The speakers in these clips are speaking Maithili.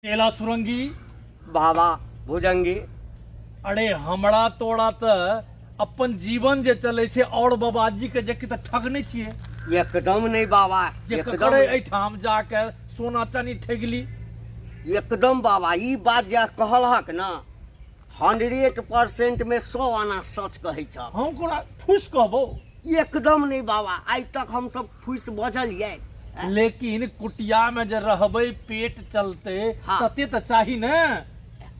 चेला सुरंगी। बाबा भुजंगी। अरे हमरा तोरा त अपन जीवन जे चले छे और बाबाजी के जे कि त ठगने छिए। एकदम नहीं बाबा, जे एकदम ककरे नहीं। एठाम जाके सोना चानी ठगली। एकदम बाबा, ई बात जे कहलहक ना 100% में 100 आना सच कहै छ। हम कोना फूस कहबो? एकदम नहीं बाबा, आइ तक हम सब फूस बजलियै। लेकिन कुटिया में जे रहबै पेट चलते हाँ। तते त चाही ने।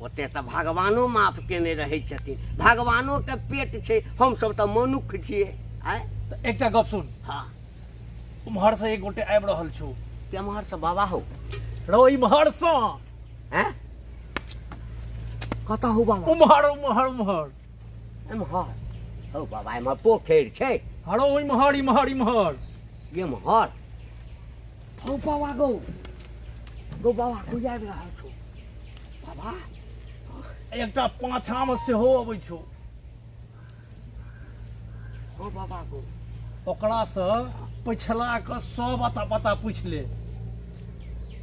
ओते त भगवानो माफ केने रहै छथिन, भगवानो के पेट छै, हम सब त मनुख छियै। आँय? त एकटा गप सुन। हाँ। उम्हर से एक गोटे आबि रहल छौ। केम्हर से बाबा हो? रौ इम्हर से। हैं? कतऽ हो बाबा? उम्हर उम्हर उम्हर। एम्हर? हौ बाबा, एम्हर पोखरि छै। हरो इम्हर इम्हर इम्हर। एम्हर? हौ बाबा गौ, गौ बाबा कोइ आबि रहल छौ बाबा। एकटा पाछा में सेहो अबै छौ। हौ बाबा गौ। ओकरा से पछिला के सब अता पता पूछ ले,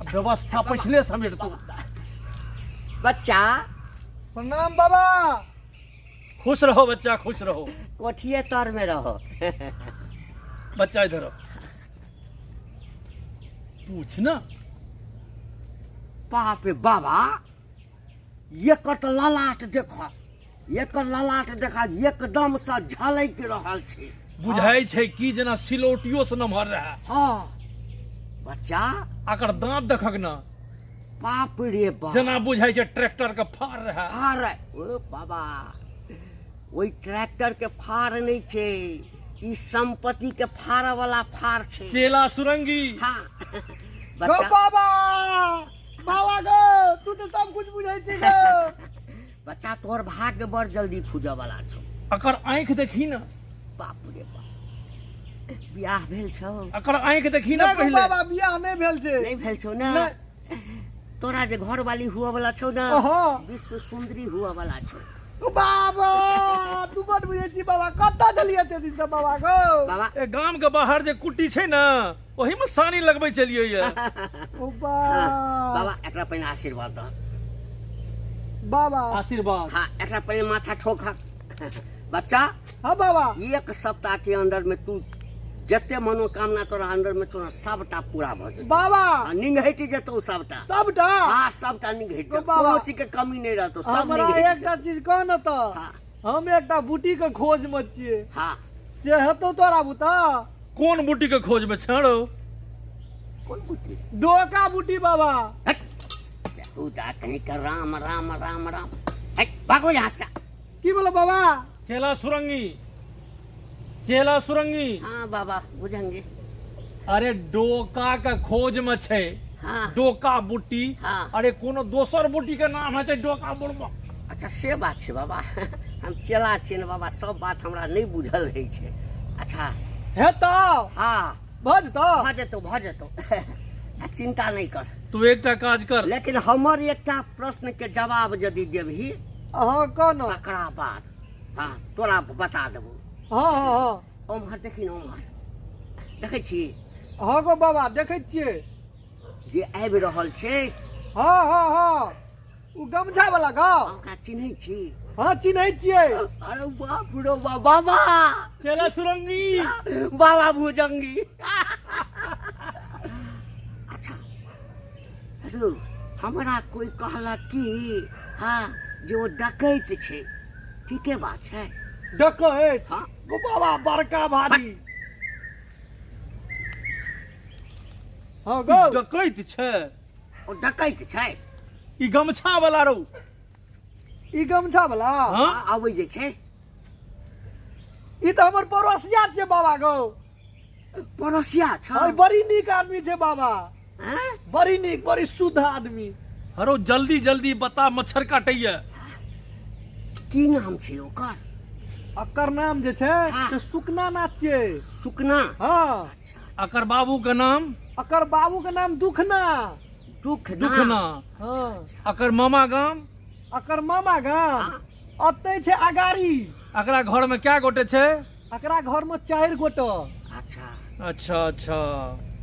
व्यवस्था पछिले समेट तू। बच्चा। प्रणाम बाबा। खुश रहो बच्चा, खुश रहो। कोठिए तर में रहो। बच्चा इधर आओ। पूछ ना। बाप रे बाबा, एकर तऽ ललाट देख, एकर ललाट देखा एकदम से झलकि रहल छै। बुझाइ छै कि जेना सिलौटियो से नमहर रहे। हाँ बच्चा। एकर दांत देखक ना। बाप रे बाप। जेना बुझाइ छै ट्रैक्टर के फार रहे। फार रहे। ओ बाबा, ओहि ट्रैक्टर के फार नहीं छै, ई संपत्ति के फाड़ वाला फार छै। चेला सुरंगी। हाँ। गो बच्चा। बाबा, बाबा गो, तू तो सब कुछ बुझै छी गो। बच्चा, तोहर भाग्य बड़ जल्दी खुजऽ वाला छौ। अकर आँखि देखी ना। बाप रे बाप, बियाह भेल छौ? अकर आँखि देखी ना नहीं गो पहिले। बाबा, बियाह नहीं भेल छै। नहीं भेल छौ ना? नहीं। तोरा जे घरवाली हुआ वाला छौ ना, हाँ। विश्व सुंदरी हुआ वाला छौ। ओ बाबा, तू बड़ बुझै छी बाबा, कतऽ छलियै एते दिन से बाबा गो? बाबा। ए गाम के बाहर जे कुटी छै ना, ओही में सानी लगबै छलियै ये। ओ बा। बाबा, एकरा पहिने आशीर्वाद दह। बाबा। आशीर्वाद। हाँ, एकरा पहिने माथा ठोक। बच्चा। हाँ बाबा। एक सप्ताह के अंदर में तू जते मनोकामना तोरा अंदर में छौ ना, सबटा पूरा भऽ जेतौ। बाबा। हाँ, निंघटि जेतौ सबटा। सबटा? हाँ, सबटा निंघटि जेतौ। बाबा। कोनो चीज के कमी नहीं रहतौ, सब हमरा निंघटि एकटा जेतौ। चीज कह न तऽ। हाँ। हम एकटा बूटी के खोज में छियै। हाँ। से हेतौ तोरा बूता? कोन बूटी के खोज में छें रौ? कोन बूटी? डोका बूटी बाबा। हट। बेहुदा कहीं का राम राम राम राम। हट, भागो यहाँ से। की बोलो बाबा? चेला सुरंगी, चेला सुरंगी। हाँ बाबा, बुझेंगे। अरे डोका के खोज में छे। हाँ। डोका बूटी। हाँ। अरे कोनो दोसर बूटी के नाम हेतै डोका बुड़बक। अच्छा से बात छै बाबा, हम चेला छियै ने बाबा, सब बात हमरा नहीं बुझल रहै छै। अच्छा। हेतौ? हाँ। भऽ जेतौ? भऽ जेतौ, भऽ जेतौ, आ चिंता नहीं कर। तू एकटा काज कर। लेकिन हमर एकटा प्रश्न के जवाब यदि देबही, हाँ, कह न। तकरा बाद हाँ तोरा बता देबो। हाँ, हाँ, हाँ। ओम्हर देखी न, ओम्हर देखै छी? हाँ गो बाबा, देखै छियै। जे आबि रहल छै। हाँ, हाँ, हाँ, उ गमछा वाला गो। ओकरा चिन्है छी? हाँ, चिन्है छियै। अरे बाप रो बाबा। चेला सुरंगी। बाबा भुजंगी। अच्छा रु, हमरा कोई कहलक कि हाँ जे ओ डकैत छै, ठीके बात छै? डकैत? हाँ। गो बाबा बड़का भारी। हाँ गो। डकैत छै? ओ डकैत छै। ई गमछा वाला रौ। ई गमछा वाला? हाँ। हाँ, आबै जे छै। ई तऽ हमर पड़ोसिया छै बाबा गो। पड़ोसिया छै? हाँ, बड़ी नीक आदमी छै बाबा। हाँ? बड़ी नीक, बड़ी शुद्ध आदमी। हरो जल्दी जल्दी बता, मच्छर काटैया। की नाम छै ओकर? अकर नाम जे छै, हाँ। से सुकना नाथ छै। सुकना? हाँ। अच्छा। अकर बाबू के नाम? अकर बाबू के नाम दुखना। दुखना? दुखना। हाँ। अकर मामा गाम? अकर मामा गाम हाँ। ओतै छै अगारी। अकरा घर में क्या गोटे छै? अकरा घर में 4 गोटे। अच्छा। अच्छा अच्छा।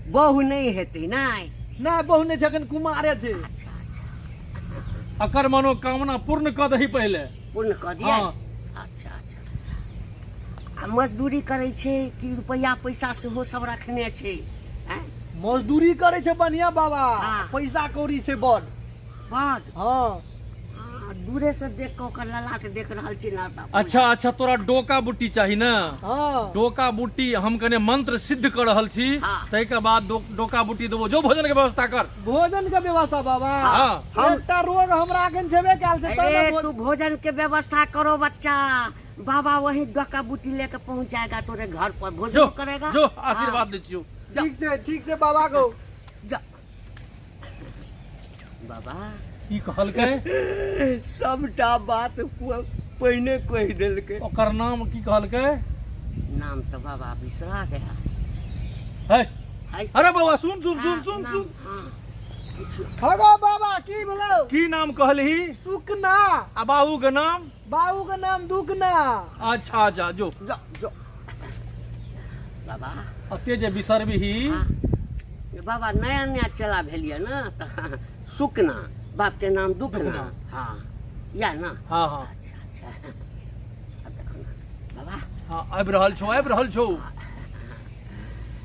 बहु नहीं हेतै? नहीं। नहीं, बहु नहीं छै, अखन कुमारे छै। अच्छा अच्छा। अकर मनोकामना पूर्ण कऽ दही पहिले। पूर्ण कऽ दियै? हँ। अच्छा अच्छा। आ मजदूरी करै छै कि रुपैआ पैसा सेहो सब रखने छै? आँय? मजदूरी करै छै बढ़िया बाबा। हँ। पैसा कौड़ी छै बड। बड? हँ। हँ, दूरे से देख कऽ ओकर ललाट देख रहल छी ना तऽ। अच्छा अच्छा, तोरा डोका बुट्टी चाही ने? हँ। डोका बुट्टी हम कने मंत्र सिद्ध कऽ रहल छी। हँ। ताहिके बाद डोका बुट्टी देबो। जो भोजन के व्यवस्था कर। भोजन के व्यवस्था बाबा? हँ। हम एकटा रोग हमरा अखन छेबे कयल छै, तब अरे ने तू भोजन के व्यवस्था करो बच्चा, बाबा वही डोका बूटी लेके पहुंच जाएगा तोरे घर पर, भोजन जो करेगा। जो आशीर्वाद दै छियौ। ठीक छै, ठीक छै बाबा गो। जा बाबा। की कहलकै? सबटा बात पहिने कहि देलकै। ओकर नाम की कहलकै? नाम तऽ बाबा बिसरा गया। है। है। अरे बाबा, सुन सुन सुन हाँ, सुन नाम, सुन। हाँ। हगो बाबा, की भेलौ? की नाम कहलही? सुकना। आ बाबू के नाम? बाबू के नाम दुखना। अच्छा अच्छा, जो। जो जो बाबा। अते जे बिसरबिही। हाँ। बाबा नया नया चेला भेलियै ने तऽ सुकना, बाप के नाम दुखना। दुखना। हाँ, या ना? हाँ हाँ। अच्छा अच्छा, आब देखो ना बाबा। हाँ, आबि रहल छौ, आबि रहल छौ।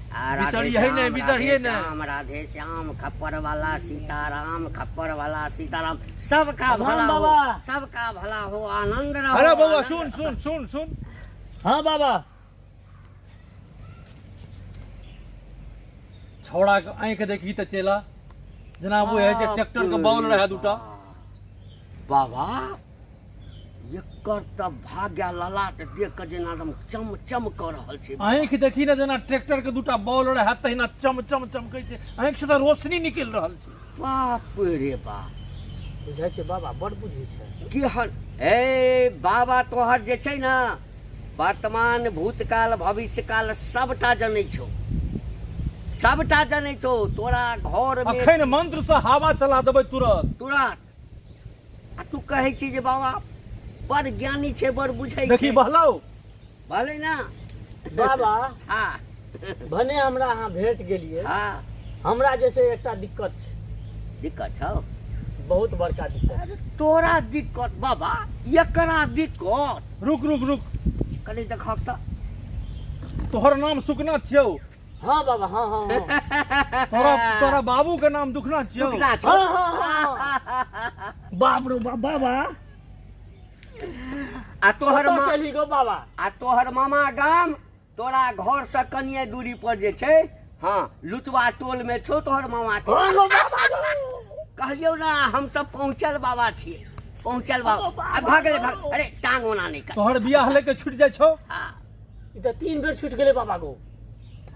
आ राधे बिसरिहे नहि, श्याम, बिसरिहे राधे नहि। श्याम, राधे श्याम, खप्पर वाला सीताराम, खप्पर वाला सीताराम, सबका भला हो। बाबा। सबका भला हो, आनंद रहो। अरे बौआ, आनंद सुन सुन सुन सुन। हाँ बाबा। छौड़ा के आँखि देखी तऽ चेला जेना वो है जे ट्रैक्टर के बॉल रहे दूटा। बाबा, एकर तऽ भाग्य ललाट देख कऽ जेना एकदम चम चम कऽ रहल छै। आँखि देखी ने, जेना ट्रैक्टर के दूटा बॉल रहे तहिना चम चम चमकै छै। आँखि से तऽ रोशनी निकलि रहल छै। बाप रे बाप। बुझै छै बाबा, बड़ बुझै छै। की हल ए बाबा, तोहर जे छै ने वर्तमान भूतकाल भविष्यकाल सबटा जनै छौ, सबटा जनै छौ। तोरा घर मे अखन मंत्र से हवा चला देबै तुरंत। तुरंत। आ तू कहै छी जे बाबा बड़ ज्ञानी छै, बड़ बुझै देखी छै। बहलौ। भले ना। बाबा। हाँ। भने हमरा अहाँ भेट गेलियै। हाँ। हमरा जे छै एकटा दिक्कत छै। दिक्कत छौ? बहुत बड़का दिक्कत। अरे तोरा दिक्कत बाबा, एकरा दिक्कत। रुक रुक रुक। कनि देखब तऽ। तोहर नाम सुकना छियौ? हाँ बाबा, हाँ हाँ हाँ। तोरा तोरा बाबू के नाम दुखना छियौ? दुखना छौ। हाँ हाँ हाँ हाँ। बाप रो बाप बाबा। आ तोहर कतऽ मा- से एलही गो बाबा? आ तोहर मामा गाम तोरा घर से कनिए दूरी पर जे छै, हाँ, लुचवा टोल में छौ तोहर मामा के। हाँ गो बाबा गो। कहलियौ ना, हम सब पहुँचल बाबा छियै, पहुँचल बाबा। आ भऽ गेलै, भऽ अरे टांग ओना नहि कर। तोहर बियाह लेके छुटि जाइ छौ? हाँ। ई तऽ 3 बेर छुटि गेलै बाबा गो।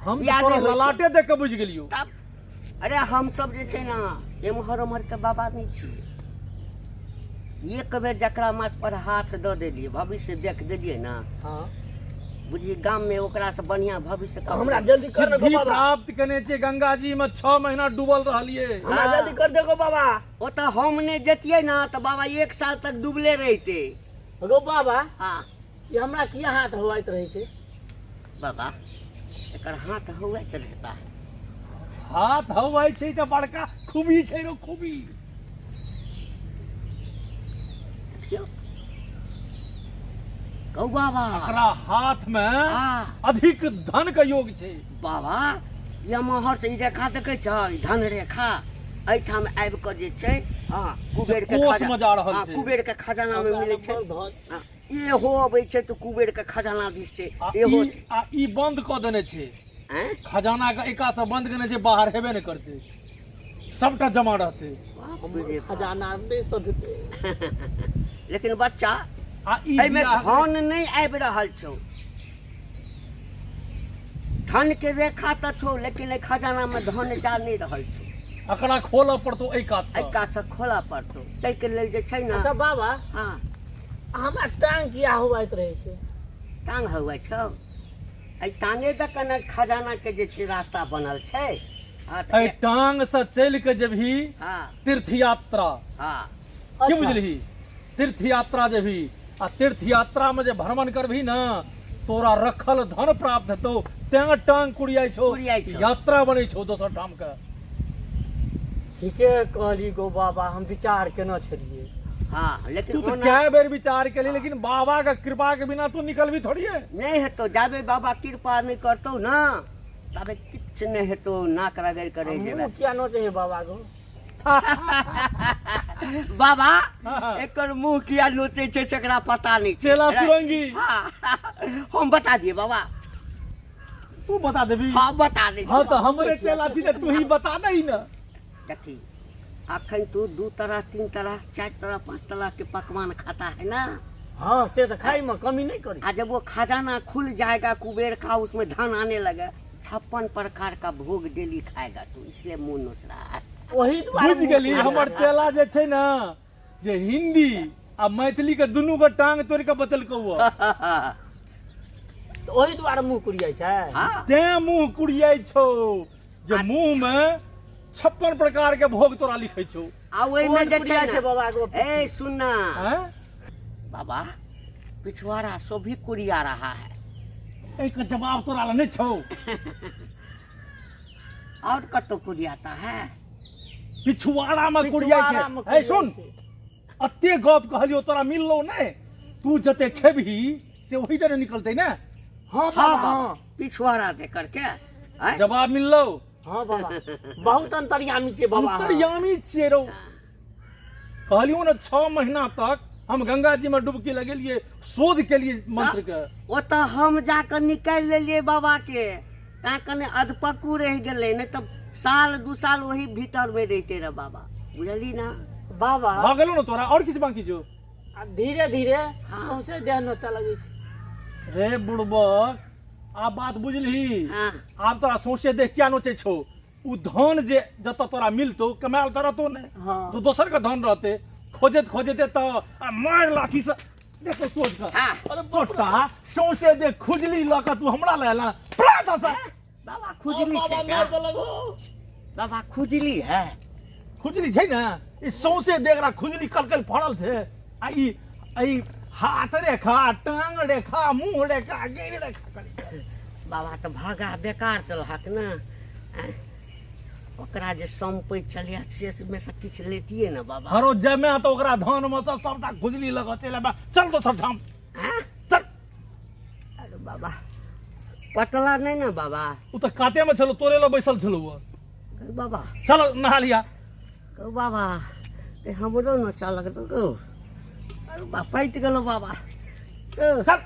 हम तऽ बियाह तोरा नहि होइ छै। ललाटे देख के बुझि गेलियौ। तब अरे हम सब जे छै ना एम्हर ओम्हर के बाबा नहि छियै। एक बेर जकरा माथ पर हाथ दऽ देलियै, भविष्य देख देलियै ना, हाँ, बुझी गाम में ओकरा से बढ़िया भविष्य ककरो हमरा जल्दी कर ने गो सिद्धि बाबा। प्राप्त केने छियै, गंगा जी में 6 महीना डूबल रहलियै। हमरा जल्दी कर दे गो बाबा। ओतऽ हम नहि जतियै ना तऽ बाबा 1 साल तक डूबले रहिते। गो बाबा। हाँ। ई हमरा किया हाथ हौआइत रहै छै? बाबा, एकर हाथ हौआइत रहता है। हाथ हौआइ छै तऽ बड़का खूबी छै रो, खूबी। देखियौ कहू बाबा। एकरा हाथ में हाँ। अधिक धन के योग छै। बाबा, यमहर से ई रेखा देखै छ, ई धन रेखा एहिठाम आबि कऽ जे छै, हाँ, कुबेर के कोष खजा- में जा रहल हाँ, छै। कुबेर के खजाना में मिलै छै। बड़ धन। हाँ, इहो अबै छै तऽ कुबेर के खजाना दिस छै। आ इहो ई छै। आ ई बंद कऽ देने छै। आँय? खजाना के एका से बंद केने छै, बाहर हेबे नहि करतै, सबटा जमा रहतै। बाप रे बाप। खजाना नहि सधतै। लेकिन बच्चा, आ ई एहिमे बियाह- धन नहि आबि रहल छौ। धन के रेखा तऽ छौ, लेकिन एहि खजाना में धन जा नहि रहल छौ। एकरा खोलऽ पड़तौ एहि कात एहि से। कात से खोलऽ पड़तौ, ताहिके लेल जे छै ने। अच्छा बाबा। हाँ। हमरा टांग किया हौआइत रहै छै? टांग हौआइ छौ? एहि टांगे दऽ कऽ ने खजाना के जे छै रास्ता बनल छै। हाँ, तऽ एहि टांग से चलि के जेबही हाँ। तीर्थ यात्रा। हाँ। की अच्छा। बुझलिही? तीर्थ यात्रा जेबही आ तीर्थ यात्रा में जे भ्रमण करबही ने, तोरा रखल धन प्राप्त हेतौ। तें टांग कुड़ियाइ छौ। कुड़ियाइ छौ। यात्रा बनै छौ दोसर ठाम के। ठीके कहली गो बाबा, हम विचार केने छलियै। हाँ, लेकिन तू तऽ ओना कए बेर विचार केली, लेकिन बाबा के कृपा के बिना तू निकलबी थोड़ी है। नहि हेतौ, जाबे बाबा कृपा नहि करतौ ना ताबे किछु नहि हेतौ, नाक रगड़ि कऽ रहि जेबै। मुँह किया नोचै है बाबा गो? बाबा हाँ। एकर मुँह किया नोचै छै से एकरा पता नहि छै। चेला सुरंगी। हाँ, हम बता दिए बाबा। तू बता देबी? हाँ, बता दे। हाँ, तऽ हमरे चेला छी ने, तू ही बता दही ने। देखी, अखन तू 2 तरह 3 तरह 4 तरह 5 तरह के पकवान खाता है ना? हाँ, से तो खाई में कमी नहीं करी। आ जब वो खजाना खुल जाएगा कुबेर का, उसमें धन आने लगे, 56 प्रकार का भोग डेली खाएगा तू, इसलिए मुंह नोच रहा है। वही दुआरे बुझि गेली। हमर चेला जे छै ने, जे हिंदी आ मैथिली के दुनू के टांग तोड़ के बतेलकौ। ओही दुआरे मुँह कुरियाइ छै। हाँ। तें मुँह कुरियाइ छौ जे मुँह में 56 प्रकार के भोग तोरा लिखै छौ। आ ओहिमे कोन जे छै कुरियाइ छै ने बाबा गो? ए सुनना। आँय? बाबा, पिछवाड़ा सो भी कुरिया रहा है। एहिके जवाब तोरा लग नहि छौ। और कतौ कुरियाता है? पिछुआड़ा में कुरियाइ पिछुआड़ा में छै। ए कुरियाइ सुन, छै। अते गप कहलियौ, तोरा मिललौ नहि। तू जते खेबही से ओही तरह निकलतै ने। हाँ हाँ बाबा, बाबा, हाँ। पिछवाड़ा दे करके आँय? जवाब मिललौ? हाँ बाबा, बहुत अंतर्यामी छै बाबा। अंतर्यामी छियै रौ। कहलियौ ने, 6 महीना तक हम गंगा जी में डुबकी लगेलिए शोध के लिए मंत्र के। ओतऽ हम जाकऽ निकालि लेलियै बाबा के, तैं कने अधपक्कू रहि गेलै, नहि तऽ साल 2 साल ओही भीतर मे रहिते रह बाबा, बुझली ना? बाबा भऽ गेलौ ने तोरा, और किछु बाकी छौ? आ धीरे धीरे हाँ। सौंसे देह नोचऽ लगै छै। रे बुड़बक, आब बात बुझलही? हाँ। आब तोरा सौंसे देह किया नोचै छौ? उ धन जे जतऽ तोरा मिलतौ, कमायल तऽ रहतौ नहि। हाँ। तो दोसर के धन रहते, खोजैत खोजैत तऽ आ मारि लाठी से देखो सोच कऽ। हाँ। अरे टोटा, सौंसे देह खुजली लऽ कऽ तू हमरा लए एला प्रात से। बाबा खुजली बाबा छै मारि का? देलक हो। बाबा खुजली है। खुजली छै ने, ई सौंसे देह एकरा खुजली कलकल फड़ल छै। आ ई ई हाथ रेखा, टांग रेखा, मुंह रेखा, गेर रेखा करी। बाबा तऽ भागा बेकार देलहक ने। आँय? ओकरा जे सम्पैत छलियै से मे से किछु लेतियै ने बाबा। हरो जमे तऽ ओकरा धान मे से सबटा खुजली लग चलि आबे। चल दोसर ठाम। आँय? चल। अरे बाबा, पटला नहि ने बाबा? ओ तऽ काते मे छलौ, तोरे लग बैसल छलौ। गौ बाबा। चल नहा लिया। गौ बाबा, ते हमरो नोचा लगतौ गौ। अरे बा, पटि गेलौ बाबा। गौ। चल।